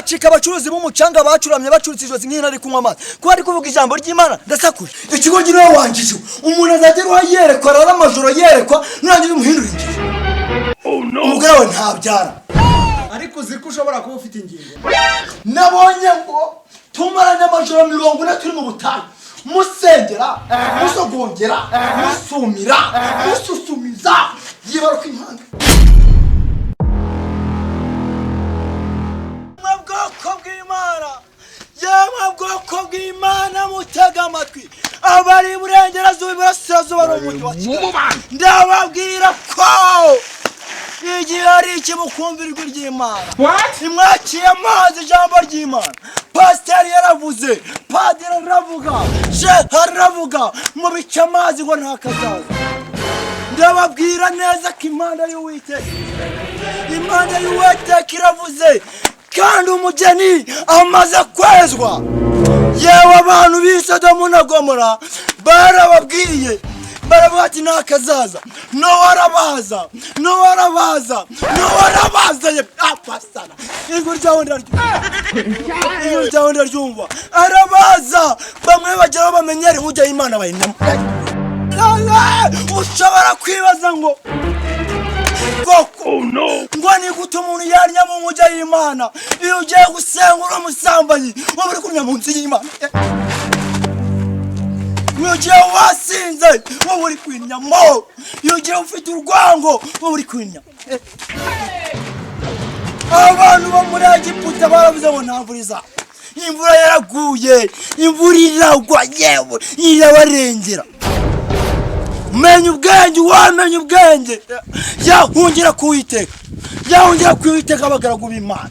Gacika abacuruzi b'umucanga bacuramye bacuritse ijosi nk'intare kunywa amazi. Kuba ari kuvuga ijambo ry'Imana ndasakuje. Ikigo niwe wangije. Umuntu azajya aruha yerekwa, arara amajoro yerekwa, nurangiza umuhindura injiji. Umugore wawe ntabyara. Ariko uzi ko ushobora kuba ufite ingingo. Nabonye ngo tumaranye amajoro 40 turi mu butayu, musengera, musogongera, musumira, mususumiza, yibaruka impanga. Mwe bwoko bw'Imana, yemwe bwoko bw'Imana, mutega amatwi. Abari iburengerazuba, iburasirazuba n'umujyi wa Kigali, ndababwira ko igihe ari iki mukumva ijwi ry'Imana. Nimwakiye amazi ijambo ry'Imana. Pasiteri yaravuze, padiri aravuga, shehe aravuga, mubice amazi ngo ntakazaza. Ndababwira neza ko Imana y'Uwiteka, Imana y'Uwiteka iravuze, kandi umugeni amaze kwezwa. Yewe, abantu b'i Sodomu na Gomora barababwiye, baravuga ati ntakazaza. Nowa arabaza, Nowa arabaza, Nowa arabaza. Ye apasana, ijwi ryawe ndaryumva, ijwi ryawe ndaryumva. Arabaza, bamwe bageraho bamenyere inkuge y'Imana bayinamo. Ushobora kwibaza ngo koko ngo ni gute umuntu yarya mu nkuge y'Imana? Iyo ugiye gusenga uri umusambanyi, uba uri kunywa mu nzu y'Imana. Iyo ugiye wasinze, wowe uri kwinyamo. Iyo ugiye ufite urwango, wowe uri kwinyamo. Abantu bo muri Egiputa baravuze ngo nta mvura izagwa. Imvura yaraguye, imvura iragwa, yewe irabarengera. Menya ubwenge, wamenya ubwenge yahungira ku Uwiteka, yahungira ku Uwiteka. Abagaragu b'Imana,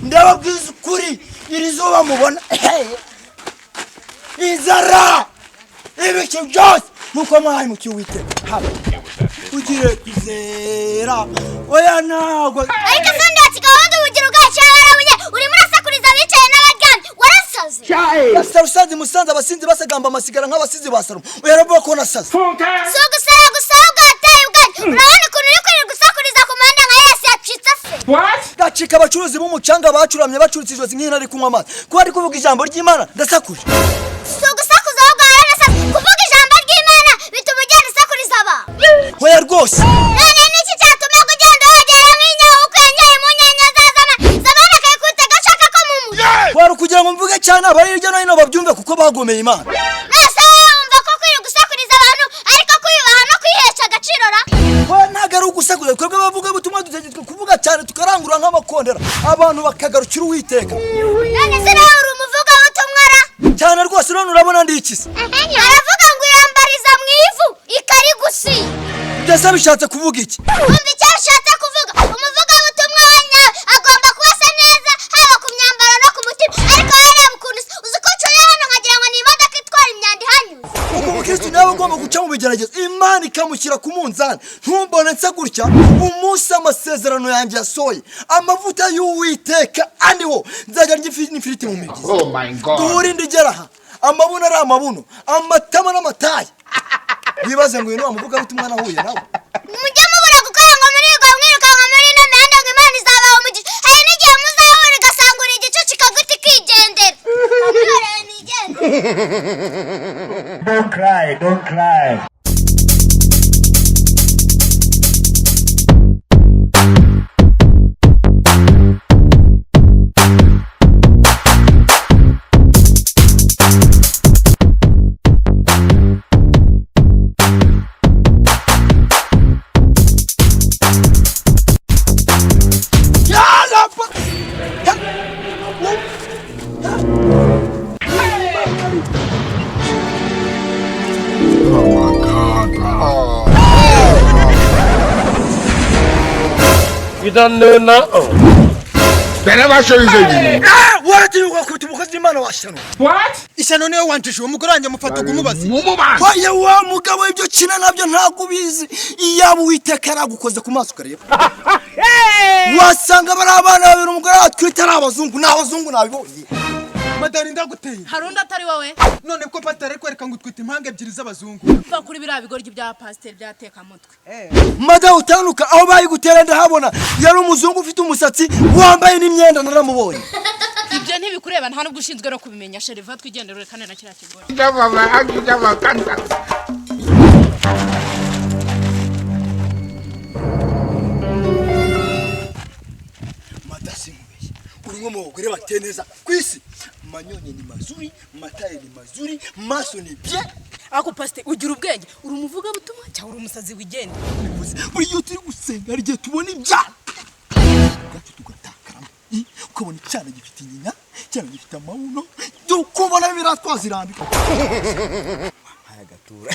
ndababwiza ukuri, iri zuba mubona, inzara, ibiki byose, nuko mwahemukiye Uwiteka. Haba ugire kwizera, oya, ntabwo. Ariko se ndakika wundi ubugira ubwacyo warabunye, urimo urasakuriza abicaye n'abaryamye, warasaze. Pastor usanze musanze abasinzi basagamba amasigara nk'abasizi ba Salomo, oya, aravuga ko nasaze. Si ugusara gusa, ahubwo wateye ubwanyu. Urabona ukuntu uri kwirirwa usakuriza ku muhanda nka Yesu yacitse se. Gacika abacuruzi b'umucanga bacuramye bacuritse ijosi nk'intare kunywa amazi. Kuba ari kuvuga ijambo ry'Imana ndasakuje. Si ugusakuza, ahubwo waranasaze. Kuvuga ijambo ry'Imana bituma ugenda usakuriza abantu? Oya rwose. None niki cyatuma ugenda wagera nk'inyawu uko yanyaye mu nyanya zazana zabana akayikutega ashaka ko mumuca? Wari ukugira ngo mvuge cyane, abari hirya no hino babyumve, kuko bagomeye Imana. Nase wowe wumva ko kwirirwa usakuriza abantu ariko kwiyubaha no kwihesha agaciro ra? Oya, ntabwo ari ugusakuza. Twebwe abavuga ubutumwa dutegetswe kuvuga cyane, tukarangurura nk'amakondera, abantu bakagarukira Uwiteka. None se nawe uri umuvugabutumwa ra? Cyane rwose. None urabona ndi iki se? Aravuga ngo uyambariza mu ivu ikarigusiga. Mbese bishatse kuvuga iki? Wumva icyo bishatse kuvuga. Umuvugabutumwa wa nyawe agomba kuba asa neza, haba ku myambaro no ku mutima. Ariko wowe reba ukuntu usa. Uzi ko ncoye hano nkagira ngo ni imodoka itwara imyanda ihanyuze. Kuko umukristo nawe agomba guca mu bigeragezo, Imana ikamushyira ku munzani. Ntumbone nsa gutya, umunsi amasezerano yanjye yasohoye, amavuta y'Uwiteka andiho, nzajya ndya ifi n'ifiriti mu mibyizi. Oh my God. Duhurinde igera aha, amabuno ari amabuno, amatama n'amatayi, wibaze ngo uyu ni wa muvugabutumwa nahuye nawe. Mujye mubura gukora ngo muririrwa mwirukanka muri ino mihanda ngo Imana izabaha umugisha. Hari n'igihe muzahura igasanga uri igicucu, ikaguta ikigendera. Kamwihorere nigendere. Don't cry, don't cry. Yala ha! Ha! Oh my God, bro. You don't know nothing. They never show you say you know. Ah! Waratinyuka kubita umukozi w'Imana wa shyano? Ishyano niwe wanjije uwo mugore wanjye, mufata umubazi. Mumu man. Oya, wa mugabo, ibyo ukina nabyo ntabwo ubizi. Iyaba Uwiteka yaragukoze ku maso ukareba, wasanga bari abana babiri umugore atwite ari abazungu. Ni abazungu, nabibonye. Madari, ndaguteye. Hari undi atari wowe? None ko pasiteri ari kwereka ngo utwite impanga ebyiri z'abazungu? Va kuri biriya bigoryi bya pasiteri byatekamutwe. Madamu, utanuka aho bayigutera ndahabona. Yari umuzungu ufite umusatsi, wambaye n'imyenda, naramubonye. Ibyo ntibikureba, nta nubwo ushinzwe no kubimenya. Chéri, va twigendere, urekane na kiriya kigore. Madasi, nkubeshye, uri umwe mu bagore bateye neza ku isi. Manyonye ni mazuri, mataye ni mazuri, maso ni bien. Ako pasite, ugira ubwenge? Uri umuvugabutumwa cyangwa uri umusazi wigenda? Buri gihe turi gusenga hari igihe tubona ibyana ubwacu tugatakaramo. Ukabona icyana gifite inyinya, icyana gifite amabuno, ukubona biratwazirambika wampaye agatura.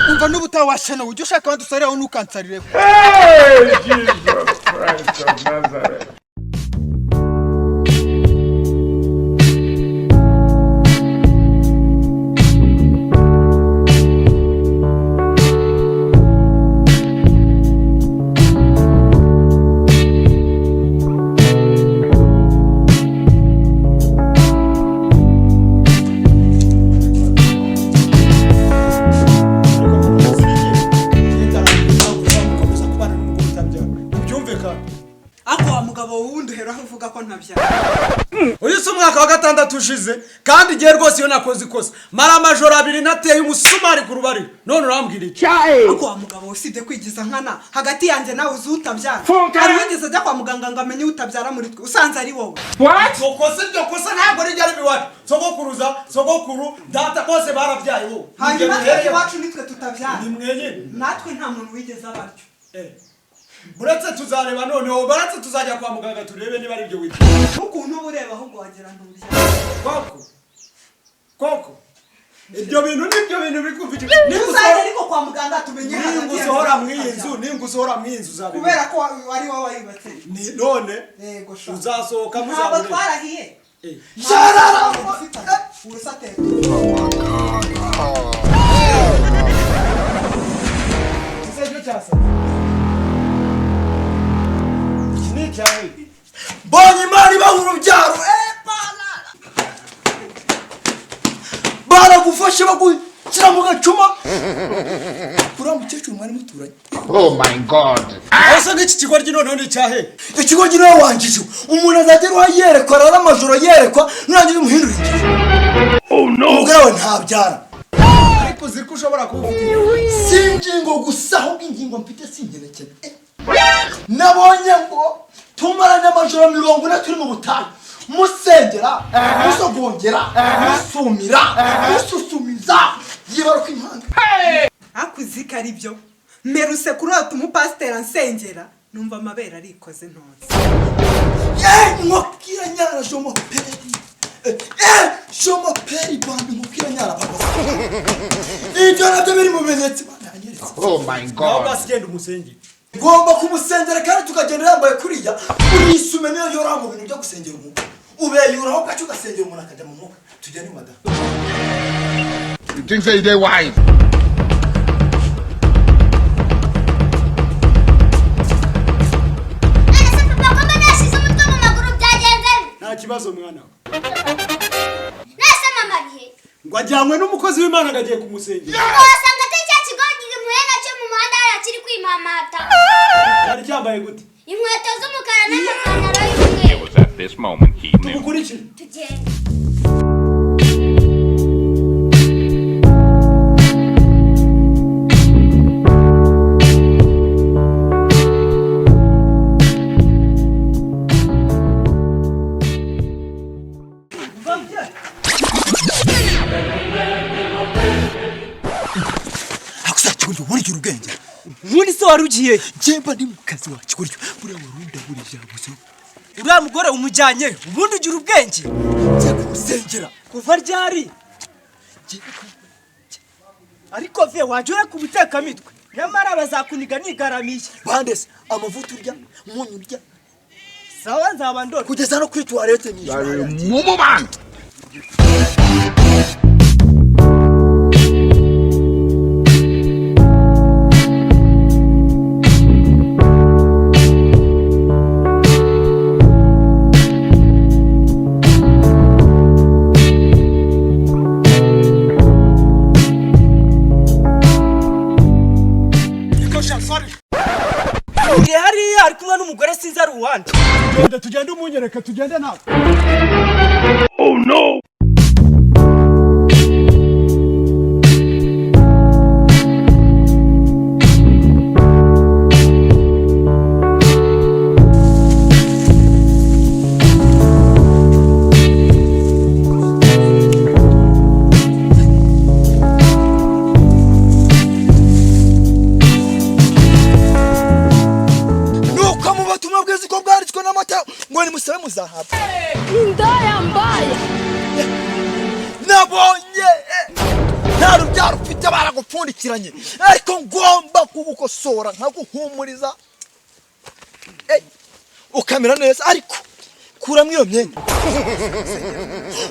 Umva, n'ubu utawashana, ujya ushaka abandi usariraho, ntukansarireho. Hey, Jesus Christ of Nazareth. Gukomeza kubana n'umugore utabyara, ntibyumvikana. Ariko wa mugabo wundi, uheraho uvuga ko ntabyara. Uyu si umwaka wa gatandatu ushize, kandi igihe rwose iyo nakoze ikosa mara amajoro 2 nateye umusumari ku rubariro, none urambwira iki? Ariko wa mugabo, usibye kwigiza nkana, hagati yanjye nawe uzi utabyara? Hari wigeze ajya kwa muganga ngo amenye utabyara muri twe? Usanze ari wowe. Kosa iryo kosa ntabwo rijya riba iwacu. Sogokuruza, sogokuru, data, bose barabyaye, wowe. Hanyuma twebwe iwacu nitwe tutabyara? Ni mwenyine. Natwe nta muntu wigeze abaryo. Buretse tuzareba noneho, buretse tuzajya kwa muganga turebe niba ari ibyo witwa. N'ukuntu uba ureba, ahubwo wagira ntubyara. Koko koko, ibyo bintu nibyo bintu biri kumvikana. Tuzajya ariko kwa muganga tumenye hagati yanjye Ningusohora nawe mw'iyi nzu, utabyara. ningusohora mw'iyi nzu uzabimenya. Kubera ko ari wowe wayubatse. Ni none Yego sha. uzasohoka Ntabwo muzabure. twarahiye. Sharara! Urusateka. Oh. Ese cyo cyasa iki ni icyawe? Mbonye Imana ibaha urubyaro. Bana. Baragufashe bagushyira mu gacuma uriya mukecuru mwari muturanye. Oh my God. Aho se nk'iki kigoryi noneho ni icyahe? Ikigo niwe wangije umuntu azajya aruha yerekwa, arara amajoro yerekwa, nurangiza umuhindura ingingo. Umugore wawe ntabyara. Ariko uzi ko ushobora kuba ufite ingingo? Si ingingo gusa, ahubwo ingingo mfite si ingerekene. Nabonye ngo tumaranye amajoro 40 turi mu butayu, musengera, musogongera, musumira, mususumiza, yibaruka impanga. Ariko uzi ko ari byo, mperutse kurota umupasiteri ansengera, numva amabere arikoze ntonze. Nkokira nyara jomoperi, jomoperi bambi, nkokira nyara papa. Ibyo nabyo biri mu bimenyetso Imana yanyeretse. Oh my Nawe God. basi genda umusengere. Ngomba kumusengera kandi tukagenda yambaye kuriya. Urisume niyo yoroha mu bintu byo gusengera umuntu, ubeyuraho gace ugasengera umuntu akajya mu mwuka. Tugende, madamu. You think say they wise? None se papa, ko mbona yashyize umutwe mu maguru, byagenze bite? Nta kibazo, mwana we. None se mama ari he? Ngo ajyanywe n'umukozi w'Imana ngo agiye kumusengera. Ubwo wasanga atari cya kigoryi muhuye nacyo mu muhanda hariya kiri kwimamata. Cyari cyambaye gute? Inkweto z'umukara n'amapantaro y'umweru. It was at this moment he knew. Tumukurikire. Tugende. Akusa kigoryi, ubundi ugira ubwenge? Ubundi se wari ugiye? Njemba ndi mu kazi wa kigoryi, buriya warunda buri jambo se. Uriya mugore umujyanye, ubundi ugira ubwenge? Njye kumusengera. Kuva ryari? Ariko ve, wajya ureka ubutekamitwe, nyamara bazakuniga nigaramiye. Bandese amavuta urya, umunyu urya. Sawa, nzaba ndora. Kugeza no kuri toilette nyishyura. Mumu man. Uriye hariya ari kumwe n'umugore. Sinzi ari uwande. Tugende, tugende, umunyereke, tugende nawe. Oh no! Nuko mu butumwa bwiza uko bwanditswe n'amata ngo nimusabe muzahabwa. Indaya mbaya. Nabonye nta rubyaro ufite, baragupfundikiranye, ariko ngomba kugukosora nkaguhumuriza, ukamera neza. Ariko kuramo iyo myenda,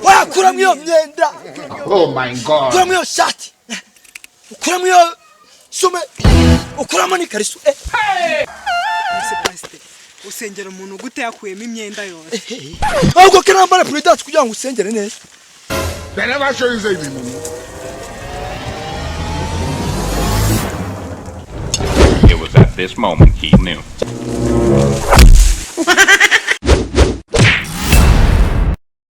oya, kuramo iyo myenda. Oh my God. Kuramo iyo shati, ukuramo iyo sume, ukuramo n'ikariso. Ese pasite, usengera umuntu gute yakuyemo imyenda yose? Ahubwo ko nambara puridanse kugira ngo usengere neza. They never show you say you be mumu. It was at this moment he knew.